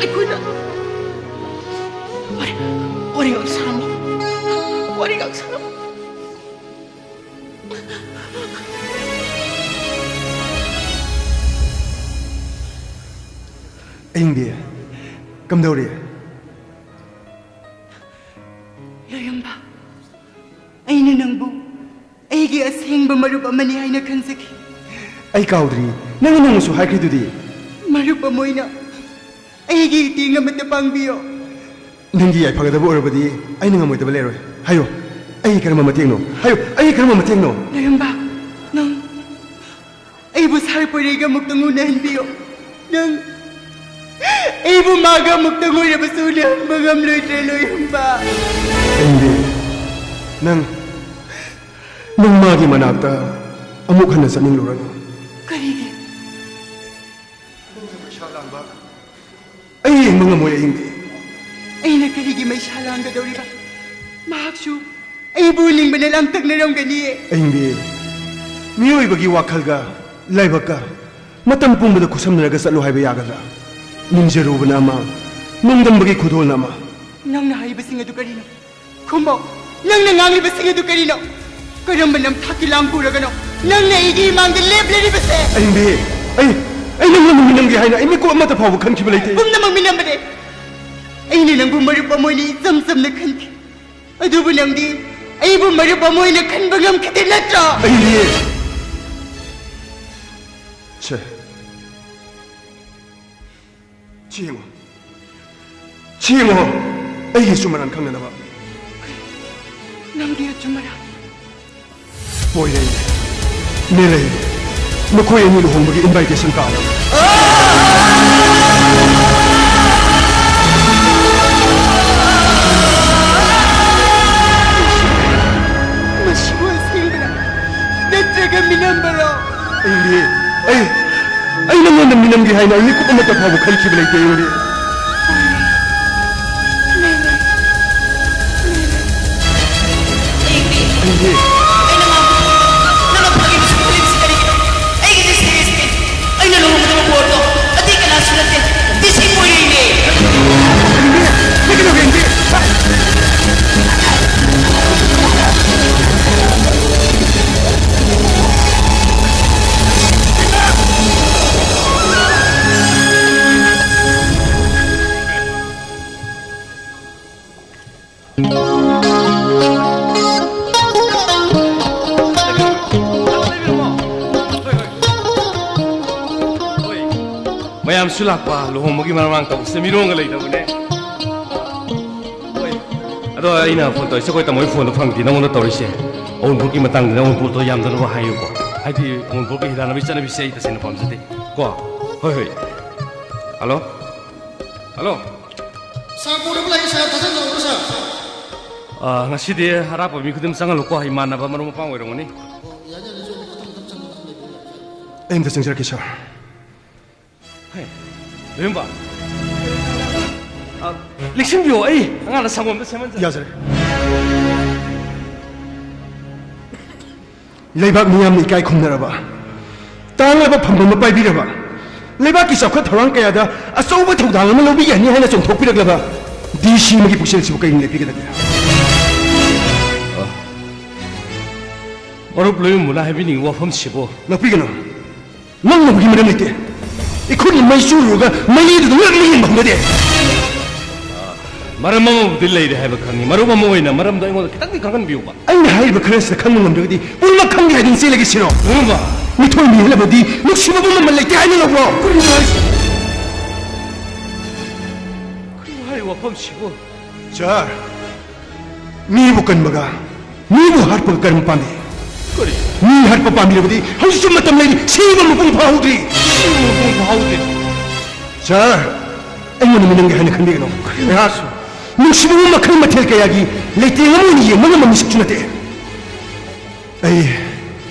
ꯑꯩꯈꯣꯏꯅ ꯋꯥꯔꯤ, ꯋꯥꯔꯤ ꯉꯥꯛ ꯁꯥꯔꯝꯃꯣ꯫ ꯋꯥꯔꯤ ꯉꯥꯛ ꯁꯥꯔꯝꯃꯣ꯫ ꯑꯍꯤꯡꯕꯤ, ꯀꯝꯗꯧꯔꯤ? ꯂꯣꯏꯔꯝꯕ, ꯑꯩꯅ ꯅꯪꯕꯨ ꯑꯩꯒꯤ ꯑꯁꯦꯡꯕ ꯃꯔꯨꯞ ꯑꯃꯅꯤ ꯍꯥꯏꯅ ꯈꯟꯖꯈꯤ꯫ ꯑꯩ ꯀꯥꯎꯗ꯭ꯔꯤ, ꯅꯪꯅ ꯅꯣꯡꯃꯁꯨ ꯍꯥꯏꯈ꯭ꯔꯤꯗꯨꯗꯤ꯫ ꯃꯔꯨꯞ ꯑꯃ ꯑꯣꯏꯅ ꯑꯩꯒꯤ ꯏꯇꯦꯡ ꯑꯃꯠꯇ ꯄꯥꯡꯕꯤꯌꯣ꯫ ꯅꯪꯒꯤ ꯌꯥꯏꯐꯒꯗꯕ ꯑꯣꯏꯔꯕꯗꯤ ꯑꯩꯅ ꯉꯝꯃꯣꯏꯗꯕ ꯂꯩꯔꯣꯏ꯫ ꯍꯥꯏꯌꯣ, ꯑꯩꯒꯤ ꯀꯔꯝꯕ ꯃꯇꯦꯡꯅꯣ? ꯍꯥꯏꯌꯣ, ꯑꯩꯒꯤ ꯀꯔꯝꯕ ꯃꯇꯦꯡꯅꯣ? ꯂꯣꯏꯔꯝꯕ, ꯅꯪ ꯑꯩꯕꯨ ꯁꯥꯔ ꯄꯣꯏꯔꯩꯒ ꯑꯃꯨꯛꯇꯪ ꯎꯅꯍꯟꯕꯤꯌꯣ꯫ ꯅꯪ ꯑꯩꯕꯨ ꯃꯥꯒ ꯑꯃꯨꯛꯇꯪ ꯑꯣꯏꯔꯕꯁꯨ ꯎꯅꯍꯟꯕ ꯉꯝꯂꯣꯏꯗ꯭ꯔꯦ, ꯂꯣꯏꯔꯝꯕ꯫ ꯑꯍꯤꯡꯕꯤ, ꯅꯪ, ꯅꯪ ꯃꯥꯒꯤ ꯃꯅꯥꯛꯇ ꯑꯃꯨꯛ ꯍꯟꯅ ꯆꯠꯅꯤꯡꯂꯨꯔꯅꯨ꯫ ꯀꯔꯤꯒꯤ? ꯅꯪꯒꯤ ꯃꯩꯁꯥ ꯂꯥꯡꯕ ꯑꯩ ꯌꯦꯡꯕ ꯉꯝꯃꯣꯏ, ꯑꯍꯤꯡꯕꯤ꯫ ꯑꯩꯅ ꯀꯔꯤꯒꯤ ꯃꯩꯁꯥ ꯂꯥꯡꯒꯗꯧꯔꯤꯕ? ꯃꯍꯥꯛꯁꯨ ꯑꯩꯕꯨ ꯎꯅꯤꯡꯕꯅ ꯂꯥꯡꯇꯛꯅꯔꯝꯒꯅꯤꯌꯦ꯫ ꯑꯍꯤꯡꯕꯤ, ꯃꯤꯑꯣꯏꯕꯒꯤ ꯋꯥꯈꯜꯒ ꯂꯥꯏꯕꯛꯀ ꯃꯇꯝ ꯄꯨꯝꯕꯗ ꯈꯨꯠꯁꯝꯅꯔꯒ ꯆꯠꯂꯨ ꯍꯥꯏꯕ ꯌꯥꯒꯗ꯭ꯔꯥ? ꯅꯤꯡꯖꯔꯨꯕꯅ ꯑꯃ, ꯅꯣꯡꯗꯝꯕꯒꯤ ꯈꯨꯗꯣꯜꯅ ꯑꯃ꯫ ꯅꯪꯅ ꯍꯥꯏꯔꯤꯕꯁꯤꯡ ꯑꯗꯨ ꯀꯔꯤꯅꯣ? ꯈꯨꯝꯃꯣ, ꯅꯪꯅ ꯉꯥꯡꯂꯤꯕꯁꯤꯡ ꯑꯗꯨ ꯀꯔꯤꯅꯣ? ꯀꯔꯝꯕ ꯅꯝꯊꯥꯛꯀꯤ ꯂꯥꯡ ꯄꯨꯔꯒꯅꯣ ꯅꯪꯅ ꯑꯩꯒꯤ ꯏꯃꯥꯡꯗ ꯂꯦꯞꯂꯤꯕꯁꯦ? ꯑꯍꯤꯡꯕꯤ, ꯑꯩ, ꯑꯩ ꯅꯪꯅ ꯃꯤꯅꯝꯒꯦ ꯍꯥꯏꯅ ꯑꯩ ꯃꯤꯀꯨꯞ ꯑꯃꯠꯇ ꯐꯥꯎꯕ ꯈꯟꯈꯤꯕ ꯂꯩꯇꯦ꯫ ꯄꯨꯝꯅꯃꯛ ꯃꯤꯅꯝꯕꯅꯦ꯫ ꯑꯩꯅ ꯅꯪꯕꯨ ꯃꯔꯨꯞ ꯑꯃ ꯑꯣꯏꯅ ꯏꯆꯝ ꯆꯝꯅ ꯈꯟꯈꯤ꯫ ꯑꯗꯨꯕꯨ ꯅꯪꯗꯤ ꯑꯩꯕꯨ ꯃꯔꯨꯞ ꯑꯃ ꯑꯣꯏꯅ ꯈꯟꯕ ꯉꯝꯈꯤꯗꯦ ꯅꯠꯇ꯭ꯔꯣ? ꯑꯍꯤꯡꯕꯤ꯫ ꯁꯦ꯫ ꯁꯤ ꯌꯦꯡꯉꯣ꯫ ꯁꯤ ꯌꯦꯡꯉꯣ, ꯑꯩꯒꯤ ꯑꯆꯨꯝ ꯑꯔꯥꯟ ꯈꯪꯅꯅꯕ꯫ ꯅꯪꯒꯤ ꯑꯆꯨꯝ ꯑꯔꯥꯟ? ꯄꯣꯏꯔꯩ, ꯃꯦꯔꯩ, ꯃꯈꯣꯏ ꯑꯅꯤ ꯂꯨꯍꯣꯡꯕꯒꯤ invitation card꯫ ꯃꯁꯤꯕꯨ ꯑꯁꯦꯡꯕꯔꯥ? ꯅꯠꯇ꯭ꯔꯒ ꯃꯤꯅꯝꯕꯔꯣ? ꯑꯩꯗꯤ, ꯑꯩ, ꯑꯩ ꯅꯉꯣꯟꯗ ꯃꯤꯅꯝꯒꯦ ꯍꯥꯏꯅ ꯑꯩ ꯃꯤꯀꯨꯞ ꯑꯃꯠꯇ ꯐꯥꯎꯕ ꯈꯟꯈꯤꯕ ꯂꯩꯇꯦ, ꯑꯩꯗꯤ꯫ ꯑꯩꯗꯤ꯫ ꯑꯩꯅ ꯉꯥꯡꯕ, ꯅꯪꯅ ꯐꯥꯒꯤ ꯃꯆꯨ ꯄꯨꯔꯤꯕꯁꯤ ꯀꯔꯤꯒꯤꯅꯣ? ꯑꯩꯒꯤꯗꯤ seriousꯅꯤ꯫ ꯑꯩꯅ ꯂꯨꯍꯣꯡꯒꯗꯕ ꯕꯣꯔꯗꯣ ꯑꯇꯩ ꯀꯅꯥꯁꯨ ꯅꯠꯇꯦ, ꯗꯤ ꯁꯤ ꯃꯣꯏꯔꯩꯅꯦ꯫ ꯏꯟꯗꯤ, ꯅꯪ ꯀꯩꯗꯧꯒꯦ, ꯏꯟꯗꯤ? ꯃꯌꯥꯝꯁꯨ ꯂꯥꯛꯄ, ꯂꯨꯍꯣꯡꯕꯒꯤ ꯃꯔꯥꯡ ꯃꯔꯥꯡ ꯇꯧꯕꯁꯤꯗ ꯃꯤꯔꯣꯜꯒ ꯂꯩꯇꯕꯅꯦ꯫ ꯍꯣꯏ꯫ ꯑꯗꯣ ꯑꯩꯅ ꯐꯣꯟ ꯇꯧꯔꯤꯁꯦ, ꯑꯩꯈꯣꯏ ꯇꯥꯃꯣꯒꯤ ꯐꯣꯟꯗꯣ ꯐꯪꯗꯦ, ꯅꯉꯣꯟꯗ ꯇꯧꯔꯤꯁꯦ꯫ ꯑꯋꯨꯟꯄꯣꯠꯀꯤ ꯃꯇꯥꯡꯗꯅꯦ, ꯑꯋꯨꯟꯄꯣꯠꯇꯣ ꯌꯥꯝꯗꯅꯕ ꯍꯥꯏꯌꯨꯀꯣ꯫ ꯍꯥꯏꯗꯤ ꯑꯋꯨꯟꯄꯣꯠꯀꯤ ꯍꯤꯗꯥꯟꯅꯕꯒꯤ ꯆꯠꯅꯕꯤꯁꯦ ꯑꯩ ꯇꯁꯦꯡꯅ ꯄꯥꯝꯖꯗꯦ꯫ ꯀꯣ? ꯍꯣꯏ, ꯍꯣꯏ꯫ ꯍꯜꯂꯣ? ꯍꯜꯂꯣ? ꯁꯥꯔ, ꯀꯣꯜ ꯑꯃ ꯂꯥꯛꯑꯦ, ꯁꯥꯔ, ꯊꯥꯖꯟꯖꯧꯔꯣ, ꯁꯥꯔ꯫ ꯑ, ꯉꯁꯤꯗꯤ ꯑꯔꯥꯞꯄ ꯃꯤ ꯈꯨꯗꯤꯡꯃꯛ ꯆꯪꯍꯜꯂꯨꯀꯣ, ꯏꯃꯥꯟꯅꯕ ꯃꯔꯨꯞ ꯃꯄꯥꯡ ꯑꯣꯏꯔꯝꯒꯅꯤ꯫ ꯑꯣ, ꯌꯥꯅꯤ, ꯌꯥꯅꯤ, ꯁꯣꯝ ꯃꯊꯪ ꯃꯊꯪ ꯆꯪꯕ ꯑꯗꯨꯝ ꯂꯩꯕꯤꯔꯣ, ꯁꯥꯔ꯫ ꯑꯩ ꯑꯝꯇ ꯆꯪꯖꯔꯛꯀꯦ, ꯁꯥꯔ꯫ ꯍꯦ, ꯂꯣꯏꯔꯝꯕ꯫ ꯑ, ꯂꯦꯡꯁꯤꯟꯕꯤꯌꯣ, ꯑꯩ ꯑꯉꯥꯡꯗ ꯁꯪꯒꯣꯝ ꯑꯝꯇ ꯁꯦꯝꯍꯟꯖꯔꯛꯀꯦ꯫ ꯌꯥꯖꯔꯦ꯫ ꯂꯩꯕꯥꯛ ꯃꯤꯌꯥꯝꯅ ꯏꯀꯥꯏ ꯈꯨꯝꯅꯔꯕ, ꯇꯥꯡꯂꯕ ꯐꯝꯐꯝ ꯑꯃ ꯄꯥꯏꯕꯤꯔꯕ, ꯂꯩꯕꯥꯛꯀꯤ ꯆꯥꯎꯈꯠ ꯊꯧꯔꯥꯡ ꯀꯌꯥꯗ ꯑꯆꯧꯕ ꯊꯧꯗꯥꯡ ꯑꯃ ꯂꯧꯕꯤꯒꯅꯤ ꯍꯥꯏꯅ ꯆꯣꯡꯊꯣꯛꯄꯤꯔꯛꯂꯕ ꯗꯤ ꯁꯤ ꯑꯃꯒꯤ ꯄꯨꯛꯆꯦꯜꯁꯤꯕꯨ ꯀꯔꯤꯅ ꯂꯦꯞꯄꯤꯒꯗꯒꯦ? ꯃꯔꯨꯞ ꯂꯣꯏꯃꯨꯅ ꯍꯥꯏꯕꯤꯅꯤꯡꯉꯤ ꯋꯥꯐꯝꯁꯤꯕꯨ꯫ ꯂꯧꯕꯤꯒꯅꯨ꯫ ꯅꯪꯅꯕꯨꯒꯤ ꯃꯔꯝ ꯂꯩꯇꯦ꯫ ꯏꯈꯨꯠꯅ ꯃꯩ ꯆꯨꯔꯨꯔꯒ ꯃꯩꯗꯨꯗ ꯉꯛꯅ ꯌꯦꯡꯕ ꯍꯧꯅꯗꯦ꯫ ꯃꯔꯝ ꯑꯃꯕꯨꯗꯤ ꯂꯩꯔꯦ ꯍꯥꯏꯕ ꯈꯪꯉꯤ꯫ ꯃꯔꯨꯞ ꯑꯃ ꯑꯣꯏꯅ ꯃꯔꯝꯗꯣ ꯑꯩꯉꯣꯟꯗ ꯈꯤꯇꯪꯗꯤ ꯈꯪꯍꯟꯕꯤꯌꯨꯕ꯫ ꯑꯩꯅ ꯍꯥꯏꯔꯤꯕ ꯈꯔꯁꯤꯗ ꯈꯪꯕ ꯉꯝꯗ꯭ꯔꯒꯗꯤ ꯄꯨꯝꯅꯃꯛ ꯈꯪꯗꯦ ꯍꯥꯏꯗꯨꯅ ꯆꯦꯜꯂꯒꯦ ꯁꯤꯔꯣ? ꯂꯣꯏꯃꯨꯕ꯫ ꯃꯤꯊꯣꯏ ꯃꯤꯍꯦꯜꯂꯕꯗꯤ ꯅꯨꯡꯁꯤꯕꯕꯨ ꯃꯃꯜ ꯂꯩꯇꯦ ꯍꯥꯏꯅ ꯂꯧꯕ꯭ꯔꯣ? ꯀꯔꯤꯅꯣ ꯍꯥꯏꯁꯦ? ꯀꯔꯤꯅꯣ ꯍꯥꯏ ꯃꯐꯝꯁꯤꯕꯨ? ꯁꯥꯔ, ꯃꯤꯕꯨ ꯀꯟꯕꯒ ꯃꯤꯕꯨ ꯍꯥꯠꯄꯒ ꯀꯔꯝ ꯄꯥꯝꯃꯤ? ꯀꯔꯤ? ꯃꯤ ꯍꯥꯠꯄ ꯄꯥꯝꯕꯤꯔꯕꯗꯤ ꯍꯧꯖꯤꯛꯁꯨ ꯃꯇꯝ ꯂꯩꯔꯤ, ꯁꯤꯕ ꯃꯄꯨꯡ ꯐꯥꯍꯧꯗ꯭ꯔꯤ꯫ ꯁꯤꯕ ꯃꯄꯨꯡ ꯐꯥꯍꯧꯗ꯭ꯔꯤ꯫ ꯁꯥꯔ, ꯑꯩꯉꯣꯟꯗ ꯃꯤꯅꯝꯒꯦ ꯍꯥꯏꯅ ꯈꯟꯕꯤꯒꯅꯨ꯫ ꯑꯩꯍꯥꯛ ꯅꯨꯡꯁꯤꯕꯕꯨ ꯃꯈꯜ ꯃꯊꯦꯜ ꯀꯌꯥꯒꯤ ꯂꯩꯇꯦꯡ ꯑꯃ ꯑꯣꯏꯅ ꯌꯦꯡꯕ ꯉꯝꯕ ꯃꯤꯁꯛꯁꯨ ꯅꯠꯇꯦ꯫ ꯑꯩ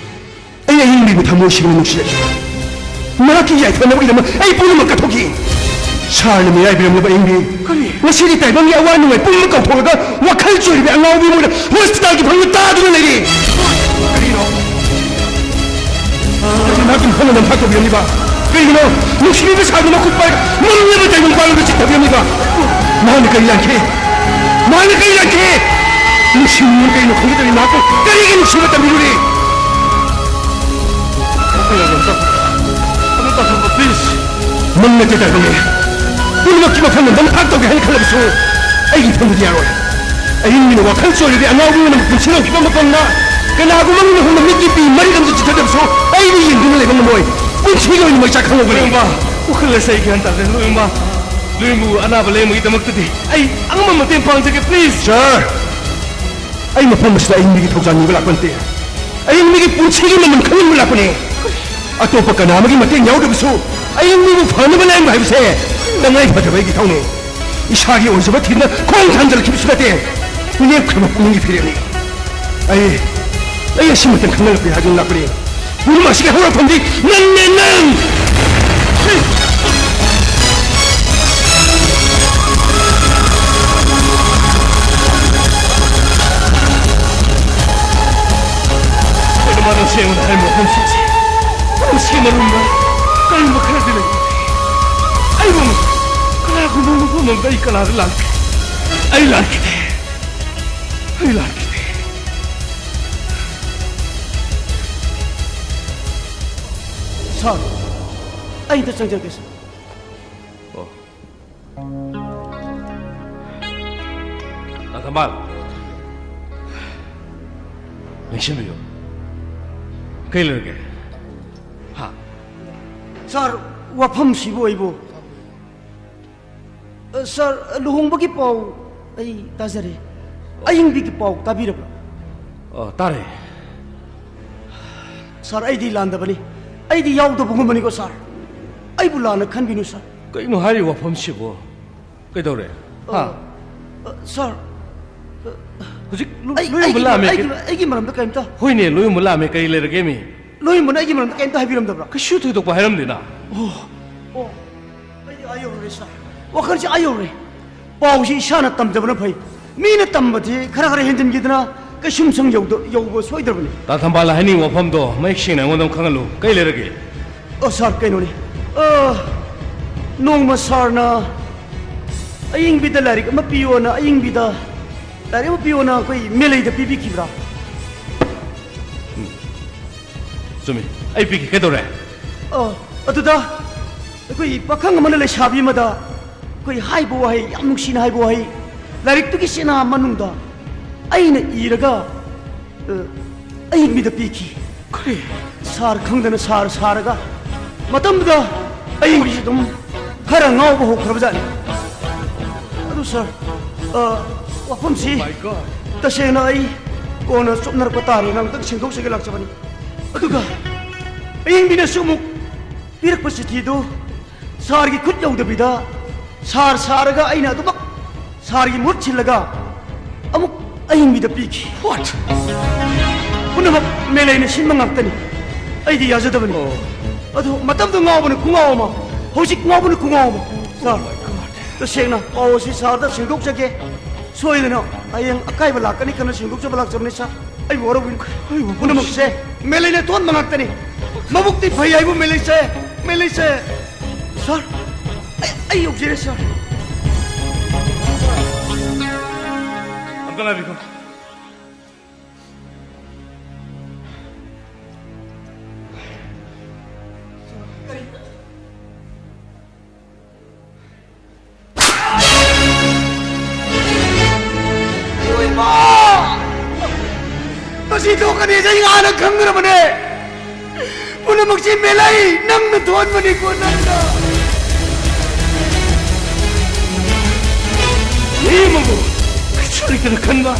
ꯑꯩ ꯑꯏꯪꯕꯤꯕꯨ ꯊꯃꯣꯏ ꯁꯦꯡꯅ ꯅꯨꯡꯁꯤꯖꯈꯤ꯫ ꯃꯍꯥꯛꯀꯤ ꯌꯥꯏꯐꯅꯕꯒꯤꯗꯃꯛ ꯑꯩ ꯄꯨꯝꯅꯃꯛ ꯀꯠꯊꯣꯛꯈꯤ꯫ ꯁꯥꯔꯅ ꯃꯤꯔꯥꯏꯕꯤꯔꯝꯂꯕ ꯑꯏꯪꯕꯤ, ꯀꯔꯤ? ꯉꯁꯤꯗꯤ ꯇꯥꯏꯕꯪꯒꯤ ꯑꯋꯥ ꯅꯨꯡꯉꯥꯏ ꯄꯨꯝꯅꯃꯛ ꯀꯥꯎꯊꯣꯛꯂꯒ ꯋꯥꯈꯜ ꯆꯣꯏꯔꯤꯕ ꯑꯉꯥꯎꯕꯤ ꯑꯃ ꯑꯣꯏꯅ ꯍꯣꯁꯄꯤꯇꯥꯜꯒꯤ ꯐꯃꯨꯡꯗ ꯇꯥꯗꯨꯅ ꯂꯩꯔꯤ꯫ ꯀꯔꯤꯅꯣ? ꯀꯔꯤꯅꯣ ꯃꯍꯥꯛꯀꯤ ꯃꯐꯝꯗ ꯅꯝꯊꯥꯛ ꯇꯧꯕꯤꯔꯝꯂꯤꯕ? ꯀꯔꯤꯒꯤꯅꯣ ꯅꯨꯡꯁꯤꯕꯤꯕ ꯁꯥꯗꯨꯅ ꯃꯈꯨꯠ ꯄꯥꯏꯔꯒ ꯃꯝꯂꯕ ꯇꯥꯏꯕꯪ ꯄꯥꯟꯕꯗ ꯆꯤꯠꯊꯕꯤꯔꯝꯂꯤꯕ? ꯃꯍꯥꯛꯅ ꯀꯔꯤ ꯂꯥꯟꯈꯤ? ꯃꯍꯥꯛꯅ ꯀꯔꯤ ꯂꯥꯟꯈꯤ? ꯅꯨꯡꯁꯤꯕꯤꯕ ꯀꯔꯤꯅꯣ ꯈꯪꯖꯗꯕꯤ ꯃꯍꯥꯛꯄꯨ ꯀꯔꯤꯒꯤ ꯅꯨꯡꯁꯤꯕ ꯇꯝꯕꯤꯔꯨꯔꯤ? ꯑꯗꯨꯝ ꯇꯧꯊꯣꯛꯄ, please꯫ ꯃꯪ ꯅꯠꯇꯦ ꯇꯥꯏꯕꯪꯅꯦ꯫ ꯄꯨꯝꯅꯃꯛꯀꯤ ꯃꯐꯝꯗ ꯅꯝꯊꯥꯛ ꯇꯧꯒꯦ ꯍꯥꯏꯅ ꯈꯜꯂꯕꯁꯨ ꯑꯩꯒꯤ ꯏꯐꯝꯗꯗꯤ ꯌꯥꯔꯣꯏ꯫ ꯑꯍꯤꯡ ꯃꯤꯅ ꯋꯥꯈꯜ ꯆꯣꯏꯔꯕꯤ ꯑꯉꯥꯎꯕꯤ ꯑꯃꯅ ꯄꯨꯟꯁꯤ ꯂꯧꯈꯤꯕ ꯃꯐꯝꯗ ꯀꯅꯥꯒꯨꯝꯕ ꯑꯃꯒꯤ ꯃꯐꯝꯗ ꯃꯤꯠꯀꯤ ꯄꯤ ꯃꯔꯤꯗꯝꯁꯨ ꯆꯤꯊꯗꯕꯁꯨ ꯑꯩꯗꯤ ꯌꯦꯡꯗꯨꯅ ꯂꯩꯕ ꯉꯝꯃꯣꯏ꯫ ꯄꯨꯟꯁꯤꯒꯤ ꯑꯣꯏꯅ ꯃꯩꯆꯥꯛ ꯈꯪꯍꯧꯒꯅꯤ꯫ ꯂꯣꯏꯌꯣꯡꯕ, ꯋꯥꯈꯜ ꯑꯁꯤ ꯑꯩ ꯒ꯭ꯌꯥꯟ ꯇꯥꯗ꯭ꯔꯦ꯫ ꯂꯣꯏꯌꯣꯡꯕ, ꯂꯣꯏꯌꯣꯡꯕꯕꯨ ꯑꯅꯥꯕ ꯂꯥꯌꯦꯡꯕꯒꯤꯗꯃꯛꯇꯗꯤ ꯑꯩ ꯑꯉꯝꯕ ꯃꯇꯦꯡ ꯄꯥꯡꯖꯒꯦ, please꯫ ꯁꯥꯔ, ꯑꯩ ꯃꯐꯝ ꯑꯁꯤꯗ ꯑꯏꯪꯕꯤꯒꯤ ꯊꯧꯖꯥꯜ ꯅꯤꯕ ꯂꯥꯛꯄ ꯅꯠꯇꯦ꯫ ꯑꯏꯪꯕꯤꯒꯤ ꯄꯨꯟꯁꯤꯒꯤ ꯃꯃꯜ ꯈꯪꯍꯟꯕ ꯂꯥꯛꯄꯅꯦ꯫ ꯑꯇꯣꯞꯄ ꯀꯅꯥ ꯑꯃꯒꯤ ꯃꯇꯦꯡ ꯌꯥꯎꯗ꯭ꯔꯕꯁꯨ ꯑꯏꯪꯕꯤꯕꯨ ꯐꯅꯕ ꯂꯥꯌꯦꯡꯕ ꯍꯥꯏꯕꯁꯦ ꯇꯉꯥꯏ ꯐꯗꯕ ꯑꯩꯒꯤ ꯏꯊꯧꯅꯦ꯫ ꯏꯁꯥꯒꯤ ꯑꯣꯏꯖꯕ ꯊꯤꯗꯨꯅ ꯈꯣꯡ ꯊꯥꯡꯖꯤꯜꯂꯛꯈꯤꯕꯁꯨ ꯅꯠꯇꯦ꯫ ꯂꯦꯞꯈ꯭ꯔꯕ ꯄꯨꯛꯅꯤꯡꯒꯤ ꯐꯤꯔꯦꯞꯅꯤ꯫ ꯑꯩ, ꯑꯩ ꯑꯁꯤꯃꯇꯪ ꯈꯪꯍꯜꯂꯛꯄ ꯍꯥꯏꯗꯨꯅ ꯂꯥꯛꯄꯅꯦ꯫ ꯄꯨꯝꯅꯃꯛ ꯑꯁꯤꯒꯤ ꯍꯧꯔꯛꯐꯝꯗꯤ ꯅꯪꯅꯦ, ꯅꯪ! ꯑꯩꯈꯣꯏꯅ ꯃꯥꯅ ꯁꯦꯡꯅ ꯍꯥꯏꯔꯤꯕ ꯃꯐꯝꯁꯤꯡꯁꯦ ꯄꯨꯝꯅꯃꯛ ꯁꯦꯝꯃꯔꯨꯝꯕ ꯀꯔꯤꯒꯨꯝꯕ ꯈꯔꯗꯤ ꯂꯩ꯫ ꯑꯩꯕꯨ ꯀꯅꯥꯒꯨꯝꯕ ꯃꯐꯝ ꯑꯃꯗ ꯑꯩ ꯀꯅꯥꯗ ꯂꯥꯟꯈ꯭ꯔꯦ? ꯑꯩ ꯂꯥꯟꯈꯤꯗꯦ꯫ ꯑꯩ ꯂꯥꯟꯈꯤꯗꯦ꯫ ꯁꯥꯔ, ꯑꯩ ꯑꯝꯇ ꯆꯪꯖꯒꯦ, ꯁꯥꯔ꯫ ꯑꯣ꯫ ꯅꯥꯊꯝꯕꯥꯜ, ꯂꯦꯡꯁꯤꯟꯕꯤꯌꯨ꯫ ꯀꯩ ꯂꯩꯔꯒꯦ? ꯍꯥ? ꯁꯥꯔ, ꯋꯥꯐꯝꯁꯤꯕꯨ ꯑꯩꯕꯨ ꯑ, ꯁꯥꯔ, ꯂꯨꯍꯣꯡꯕꯒꯤ ꯄꯥꯎ ꯑꯩ ꯇꯥꯖꯔꯦ꯫ ꯑꯌꯤꯡꯕꯤꯒꯤ ꯄꯥꯎ ꯇꯥꯕꯤꯔꯕ꯭ꯔꯥ? ꯑ, ꯇꯥꯔꯦ꯫ ꯁꯥꯔ, ꯑꯩꯗꯤ ꯂꯥꯟꯗꯕꯅꯤ꯫ ꯑꯩꯗꯤ ꯌꯥꯎꯗꯕꯒꯨꯝꯕꯅꯤꯀꯣ, ꯁꯥꯔ꯫ ꯑꯩꯕꯨ ꯂꯥꯟꯅ ꯈꯟꯕꯤꯅꯨ, ꯁꯥꯔ꯫ ꯀꯩꯅꯣ ꯍꯥꯏꯔꯤ ꯋꯥꯐꯝꯁꯤꯕꯣ? ꯀꯩꯗꯧꯔꯦ? ꯍꯥ? ꯑ, ꯑ, ꯁꯥꯔ, ꯑ, ꯍꯧꯖꯤꯛ ꯂꯨ-, ꯑꯩ, ꯂꯣꯏ ꯑꯩꯒꯤ ꯌꯣꯟꯕ ꯂꯥꯛꯑꯝꯃꯦ꯫ ꯑꯩꯒꯤ, ꯑꯩꯒꯤ ꯃꯔꯝꯗ ꯀꯔꯤꯝꯇ? ꯍꯣꯏꯅꯦ, ꯂꯣꯏ ꯌꯣꯟꯕ ꯂꯥꯛꯑꯝꯃꯦ꯫ ꯀꯔꯤ ꯂꯩꯔꯒꯦ ꯃꯤ? ꯂꯣꯏ ꯌꯣꯟꯕꯅ ꯑꯩꯒꯤ ꯃꯔꯝꯗ ꯀꯔꯤꯝꯇ ꯍꯥꯏꯕꯤꯔꯝꯗꯕ꯭ꯔꯥ? ꯀꯩꯁꯨ ꯊꯣꯏꯗꯣꯛꯄ ꯍꯥꯏꯔꯝꯗꯦꯅ꯫ ꯑꯣ, ꯑꯣ, ꯑꯩ ꯑꯥ ꯌꯧꯔꯨꯔꯦ, ꯁꯥꯔ꯫ ꯋꯥꯈꯜꯁꯦ ꯑꯥ ꯌꯧꯔꯦ꯫ ꯄꯥꯎꯁꯤ ꯏꯁꯥꯅ ꯇꯝꯖꯕꯅ ꯐꯩ꯫ ꯃꯤꯅ ꯇꯝꯕꯗꯤ ꯈꯔ ꯈꯔ ꯍꯦꯟꯖꯤꯟꯈꯤꯗꯅ ꯀꯩꯁꯨꯝꯁꯪ ꯌꯧꯗ-, ꯌꯧꯕ ꯁꯣꯏꯗ꯭ꯔꯕꯅꯤ꯫ ꯇꯥ ꯊꯝꯕꯥꯜ, ꯍꯥꯏꯅꯤꯡꯕ ꯋꯥꯐꯝꯗꯣ ꯃꯌꯦꯛ ꯁꯦꯡꯅ ꯑꯩꯉꯣꯟꯗ ꯑꯃ ꯈꯪꯍꯜꯂꯨ꯫ ꯀꯩ ꯂꯩꯔꯒꯦ? ꯑꯣ, ꯁꯥꯔ, ꯀꯩꯅꯣꯅꯤ꯫ ꯑ, ꯅꯣꯡꯃ ꯁꯥꯔꯅ ꯑꯌꯤꯡꯕꯤꯗ ꯂꯥꯏꯔꯤꯛ ꯑꯃ ꯄꯤꯌꯣꯅ, ꯑꯌꯤꯡꯕꯤꯗ ꯂꯥꯏꯔꯤꯛ ꯑꯃ ꯄꯤꯌꯣꯅ ꯑꯩꯈꯣꯏ ꯃꯦꯂꯩꯗ ꯄꯤꯕꯤꯈꯤꯕ꯭ꯔꯥ? ꯎꯝ꯫ ꯆꯨꯝꯃꯤ꯫ ꯑꯩ ꯄꯤꯈꯤ꯫ ꯀꯩꯗꯧꯔꯦ? ꯑ, ꯑꯗꯨꯗ ꯑꯩꯈꯣꯏ ꯄꯥꯈꯪ ꯑꯃꯅ ꯂꯩꯁꯥꯕꯤ ꯑꯃꯗ ꯑꯩꯈꯣꯏ ꯍꯥꯏꯕ ꯋꯥꯍꯩ, ꯌꯥꯝ ꯅꯨꯡꯁꯤꯅ ꯍꯥꯏꯕ ꯋꯥꯍꯩ, ꯂꯥꯏꯔꯤꯛꯇꯨꯒꯤ ꯆꯦꯅꯥ ꯃꯅꯨꯡꯗ ꯑꯩꯅ ꯏꯔꯒ, ꯑ, ꯑꯌꯤꯡꯕꯤꯗ ꯄꯤꯈꯤ꯫ ꯀꯔꯤ? ꯁꯥꯔ ꯈꯪꯗꯅ ꯁꯥꯔ ꯁꯥꯔꯒ ꯃꯇꯝꯗꯨꯗ ꯑꯌꯤꯡꯕꯤꯁꯤ ꯑꯗꯨꯝ ꯈꯔ ꯉꯥꯎꯕ ꯍꯧꯈ꯭ꯔꯕꯖꯥꯠꯅꯤ꯫ ꯑꯗꯨ ꯁꯥꯔ, ꯑ, ꯋꯥꯐꯝꯁꯤ Oh my God. ꯇꯁꯦꯡꯅ ꯑꯩ ꯀꯣꯟꯅ ꯆꯨꯞꯅꯔꯛꯄ ꯇꯥꯔꯦꯅ ꯑꯃꯨꯛꯇꯪ ꯁꯦꯡꯗꯣꯛꯆꯒꯦ ꯂꯥꯛꯆꯕꯅꯤ꯫ ꯑꯗꯨꯒ ꯑꯌꯤꯡꯕꯤꯅꯁꯨ ꯑꯃꯨꯛ ꯄꯤꯔꯛꯄ ꯆꯤꯊꯤꯗꯨ ꯁꯥꯔꯒꯤ ꯈꯨꯠ ꯌꯧꯗꯕꯤꯗ ꯁꯥꯔ ꯁꯥꯔꯒ ꯑꯩꯅ ꯑꯗꯨꯃꯛ ꯁꯥꯔꯒꯤ ꯃꯍꯨꯠ ꯁꯤꯜꯂꯒ ꯑꯃꯨꯛ ꯑꯌꯤꯡꯕꯤꯗ ꯄꯤꯈꯤ꯫ What? ꯄꯨꯝꯅꯃꯛ ꯃꯦꯂꯩꯅ ꯁꯤꯟꯕ ꯉꯥꯛꯇꯅꯤ꯫ ꯑꯩꯗꯤ ꯌꯥꯖꯗꯕꯅꯤ꯫ Oh. ꯑꯗꯨ ꯃꯇꯝꯗꯨ ꯉꯥꯎꯕꯅ ꯈꯨꯉꯥꯎ ꯑꯃ, ꯍꯧꯖꯤꯛ ꯉꯥꯎꯕꯅ ꯈꯨꯉꯥꯎ ꯑꯃ꯫ ꯁꯥꯔ, Oh my God. ꯇꯁꯦꯡꯅ ꯄꯥꯎ ꯑꯁꯤ ꯁꯥꯔꯗ ꯁꯦꯡꯗꯣꯛꯆꯒꯦ꯫ ꯁꯣꯏꯗꯅ ꯍꯌꯦꯡ ꯑꯀꯥꯏꯕ ꯂꯥꯛꯀꯅꯤ ꯈꯟꯅ ꯁꯦꯡꯗꯣꯛꯆꯕ ꯂꯥꯛꯆꯕꯅꯤ, ꯁꯥꯔ꯫ ꯑꯩꯕꯨ ꯋꯥꯔꯧꯕꯤꯅꯨ꯫ ꯑꯩꯕꯨ ꯄꯨꯝꯅꯃꯛꯁꯦ ꯃꯦꯂꯩꯅ ꯊꯣꯟꯕ ꯉꯥꯛꯇꯅꯤ꯫ ꯃꯕꯨꯛꯇꯤ ꯐꯩ ꯍꯥꯏꯕꯨ ꯃꯦꯂꯩꯁꯦ, ꯃꯦꯂꯩꯁꯦ꯫ ꯁꯥꯔ, ꯑꯩ, ꯑꯩ ꯌꯧꯖꯔꯦ, ꯁꯥꯔ꯫ ꯑꯝꯇ ꯉꯥꯏꯕꯤꯈꯣ꯫ ꯏꯃꯥ! ꯃꯁꯤ ꯊꯣꯛꯀꯅꯤ ꯍꯥꯏꯅ ꯑꯩ ꯍꯥꯟꯅ ꯈꯪꯈ꯭ꯔꯕꯅꯦ꯫ ꯄꯨꯝꯅꯃꯛꯁꯤ ꯃꯦꯂꯩ, ꯅꯪꯅ ꯊꯣꯛꯍꯟꯕꯅꯤꯀꯣ, ꯅꯪꯅ꯫ ꯃꯤ ꯑꯃꯕꯨ ꯀꯩꯁꯨ ꯂꯩꯇꯅ ꯈꯟꯕ꯫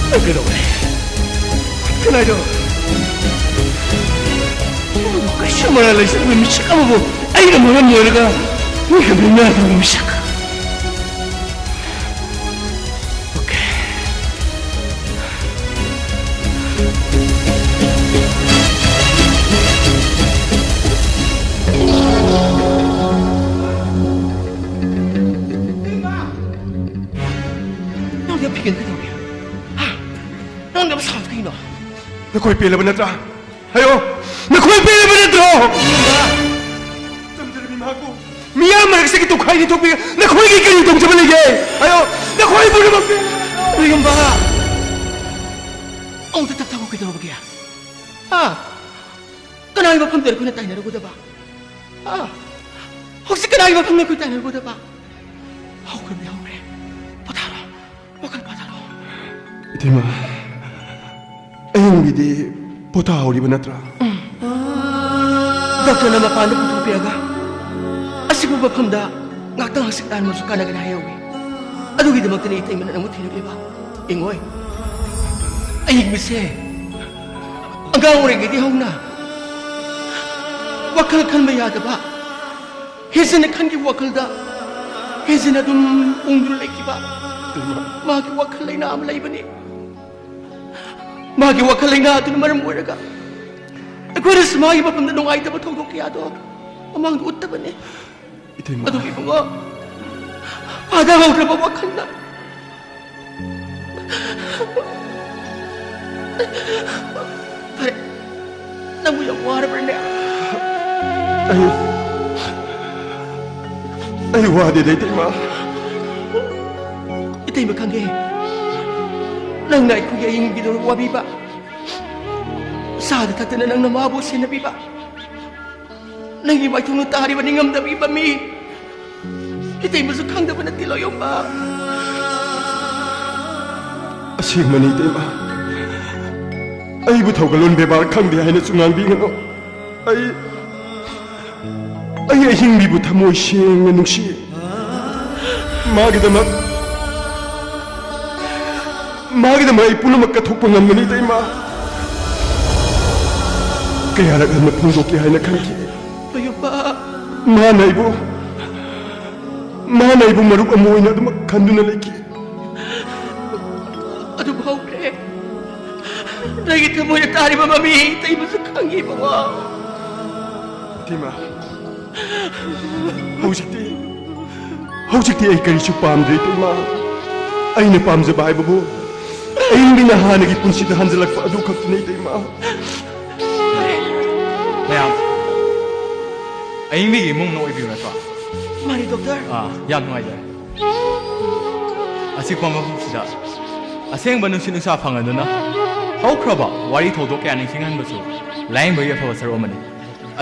ꯅꯪ ꯀꯩꯗꯧꯔꯦ? ꯀꯅꯥꯏꯗꯣ? ꯀꯩꯁꯨ ꯃꯔꯥꯜ ꯂꯩꯖꯗꯕ ꯃꯤꯁꯛ ꯑꯃꯕꯨ ꯑꯩꯅ ꯃꯔꯝ ꯑꯣꯏꯔꯒ ꯃꯤ ꯈꯪꯗꯅ ꯉꯥꯡꯕ ꯃꯤꯁꯛ꯫ Okay. ꯅꯪꯗꯤ ꯌꯥꯝ ꯐꯤꯒꯦꯅ ꯀꯩꯗꯧꯔꯒꯦ? ꯍꯥ? ꯅꯪꯗꯤ ꯌꯥꯝ ꯁꯥꯎꯕ ꯀꯩꯅꯣ? ꯅꯈꯣꯏ ꯄꯦꯜꯂꯕ ꯅꯠꯇ꯭ꯔꯥ? ꯍꯥꯏꯌꯣ, ꯅꯈꯣꯏ ꯄꯦꯜꯂꯕ ꯅꯠꯇ꯭ꯔꯣ? ꯇꯝꯖꯔꯕꯤ ꯃꯍꯥꯛꯄꯨ ꯃꯤꯌꯥꯝ ꯃꯔꯛꯁꯤꯒꯤ ꯇꯣꯈꯥꯏ ꯅꯤꯊꯣꯛꯄꯤꯒ ꯅꯈꯣꯏꯒꯤ ꯀꯔꯤ ꯇꯧꯖꯕ ꯂꯩꯒꯦ? ꯍꯥꯏꯌꯣ, ꯅꯈꯣꯏ ꯄꯨꯝꯅꯃꯛ ꯄꯦꯜꯂꯕ ꯅꯠꯇ꯭ꯔꯣ? ꯏꯕꯦꯝꯕ, ꯑꯃꯨꯛꯇ ꯇꯞꯊꯥꯈꯣ, ꯀꯩꯗꯧꯔꯕꯒꯦ? ꯍꯥ? ꯀꯅꯥꯒꯤ ꯃꯐꯝꯗ ꯑꯩꯈꯣꯏꯅ ꯇꯥꯏꯅꯔꯨꯒꯗꯕ? ꯍꯥ? ꯍꯧꯖꯤꯛ ꯀꯅꯥꯒꯤ ꯃꯐꯝꯗ ꯑꯩꯈꯣꯏ ꯇꯥꯏꯅꯔꯨꯒꯗꯕ? ꯍꯧꯈ꯭ꯔꯕꯗꯤ ꯍꯧꯈ꯭ꯔꯦ꯫ ꯄꯣꯊꯥꯔꯣ꯫ ꯋꯥꯈꯜ ꯄꯣꯊꯥꯔꯣ꯫ ꯏꯇꯩꯃ, ꯑꯌꯤꯡꯕꯤꯗꯤ ꯄꯣꯊꯥꯍꯧꯔꯤꯕ ꯅꯠꯇ꯭ꯔꯥ? ꯗꯣꯛꯇꯔꯅ ꯃꯄꯥꯟꯗ ꯄꯨꯊꯣꯛꯄꯤꯔꯒ ꯑꯁꯤꯒꯨꯝꯕ ꯃꯐꯝꯗ ꯉꯥꯛꯇꯪ ꯍꯛꯆꯤꯠ ꯂꯥꯡꯕꯁꯨ ꯀꯥꯟꯅꯒꯅꯤ ꯍꯥꯏꯍꯧꯋꯤ꯫ ꯑꯗꯨꯒꯤꯗꯃꯛꯇꯅꯤ ꯏꯇꯩꯃꯅ ꯅꯪꯕꯨ ꯊꯤꯔꯛꯂꯤꯕ꯫ ꯌꯦꯡꯉꯣꯏ, ꯑꯌꯤꯡꯕꯁꯦ ꯑꯉꯥꯡ ꯑꯣꯏꯔꯤꯉꯩꯗꯒꯤ ꯍꯧꯅ ꯋꯥꯈꯜ ꯈꯟꯕ ꯌꯥꯗꯕ, ꯍꯦꯟꯖꯤꯟꯅ ꯈꯟꯈꯤꯕ ꯋꯥꯈꯜꯗ ꯍꯦꯟꯖꯤꯟꯅ ꯑꯗꯨꯝ ꯎꯪꯗꯨꯅ ꯂꯩꯈꯤꯕ ꯃꯥꯒꯤ ꯋꯥꯈꯜ ꯂꯩꯅꯥ ꯑꯃ ꯂꯩꯕꯅꯤ꯫ ꯃꯥꯒꯤ ꯋꯥꯈꯜ ꯂꯩꯅꯥ ꯑꯗꯨꯅ ꯃꯔꯝ ꯑꯣꯏꯔꯒ ꯑꯩꯈꯣꯏꯅꯁꯨ ꯃꯥꯒꯤ ꯃꯐꯝꯗ ꯅꯨꯡꯉꯥꯏꯇꯕ ꯊꯧꯗꯣꯛ ꯀꯌꯥꯗꯣ ꯃꯃꯥꯡꯗ ꯎꯠꯇꯕꯅꯤ꯫ ꯏꯇꯩꯃ꯫ ꯑꯗꯨꯕꯨ ꯏꯕꯨꯡꯉꯣ, ꯐꯥꯗꯍꯧꯗ꯭ꯔꯕ ꯋꯥꯈꯜꯅ ꯐꯔꯦ, ꯅꯪꯕꯨ ꯌꯥꯝ ꯋꯥꯔꯕ꯭ꯔꯅꯦ? ꯑꯩ, ꯑꯩ ꯋꯥꯗꯦꯗ, ꯏꯇꯩꯃ꯫ ꯏꯇꯩꯃ ꯈꯪꯉꯦ, ꯅꯪꯅ ꯑꯩꯈꯣꯏꯒꯤ ꯑꯌꯤꯡꯕꯤꯗꯣ ꯋꯥꯕꯤꯕ, ꯆꯥꯗ ꯊꯛꯇꯅ ꯅꯪꯅ ꯃꯥꯕꯨ ꯁꯦꯟꯅꯕꯤꯕ, ꯅꯪꯒꯤ ꯃꯥꯏꯊꯣꯡꯗ ꯇꯥꯔꯤꯕ ꯅꯤꯡꯉꯝꯗꯕꯒꯤ ꯃꯃꯤ ꯏꯇꯩꯃꯁꯨ ꯈꯪꯗꯕ ꯅꯠꯇꯦ ꯂꯣꯌꯣꯡꯕ꯫ ꯑꯁꯦꯡꯕꯅꯤ ꯏꯇꯩꯃ, ꯑꯩꯕꯨ ꯊꯧꯒꯜꯂꯣꯟ ꯕꯦꯕꯥꯔ ꯈꯪꯗꯦ ꯍꯥꯏꯅꯁꯨ ꯉꯥꯡꯕꯤꯒꯅꯨ꯫ ꯑꯩ, ꯑꯩ ꯑꯍꯤꯡꯕꯤꯕꯨ ꯊꯃꯣꯏ ꯁꯦꯡꯅ ꯅꯨꯡꯁꯤ꯫ ꯃꯥꯒꯤꯗꯃꯛ, ꯃꯥꯒꯤꯗꯃꯛ ꯑꯩ ꯄꯨꯝꯅꯃꯛ ꯀꯠꯊꯣꯛꯄ ꯉꯝꯒꯅꯤ, ꯏꯇꯩꯃ꯫ ꯀꯌꯥꯔꯛ ꯍꯟꯅ ꯐꯣꯡꯗꯣꯛꯀꯦ ꯍꯥꯏꯅ ꯈꯟꯈꯤ꯫ ꯃꯌꯨꯝꯕ꯫ ꯃꯥꯅ ꯑꯩꯕꯨ, ꯃꯥꯅ ꯑꯩꯕꯨ ꯃꯔꯨꯞ ꯑꯃ ꯑꯣꯏꯅ ꯑꯗꯨꯃꯛ ꯈꯟꯗꯨꯅ ꯂꯩꯈꯤ꯫ ꯑꯗꯨꯕꯨ ꯍꯧꯈ꯭ꯔꯦ꯫ ꯅꯪꯒꯤ ꯊꯃꯣꯏꯗ ꯇꯥꯔꯤꯕ ꯃꯃꯤ ꯏꯇꯩꯃꯁꯨ ꯈꯪꯉꯤ, ꯏꯕꯨꯡꯉꯣ꯫ ꯏꯇꯩꯃ, ꯍꯧꯖꯤꯛꯇꯤ, ꯍꯧꯖꯤꯛꯇꯤ ꯑꯩ ꯀꯔꯤꯁꯨ ꯄꯥꯝꯗ꯭ꯔꯦ, ꯏꯇꯩꯃ꯫ ꯑꯩꯅ ꯄꯥꯝꯖꯕ ꯍꯥꯏꯕꯕꯨ ꯑꯍꯤꯡꯕꯤꯅ ꯍꯥꯟꯅꯒꯤ ꯄꯨꯟꯁꯤꯗ ꯍꯟꯖꯤꯜꯂꯛꯄ ꯑꯗꯨ ꯈꯛꯇꯅꯤ, ꯏꯇꯩꯃ꯫ ꯃꯌꯥꯝ, ꯑꯍꯤꯡꯕꯤꯒꯤ ꯏꯃꯨꯡꯅ ꯑꯣꯏꯕꯤꯕ ꯅꯠꯇ꯭ꯔꯣ? ꯃꯥꯅꯤ, ꯗꯣꯛꯇꯔ꯫ ꯑꯥ, ꯌꯥꯝ ꯅꯨꯡꯉꯥꯏꯖꯔꯦ꯫ ꯑꯆꯤꯛꯄ ꯃꯐꯝꯁꯤꯗ ꯑꯁꯦꯡꯕ ꯅꯨꯡꯁꯤꯠ ꯅꯨꯡꯁꯥ ꯐꯪꯍꯟꯗꯨꯅ ꯍꯧꯈ꯭ꯔꯕ ꯋꯥꯔꯤ ꯊꯧꯗꯣꯛ ꯀꯌꯥ ꯅꯤꯡꯁꯤꯡꯍꯟꯕꯁꯨ ꯂꯥꯌꯦꯡꯕꯒꯤ ꯑꯐꯕ ꯁꯔꯨꯛ ꯑꯃꯅꯤ꯫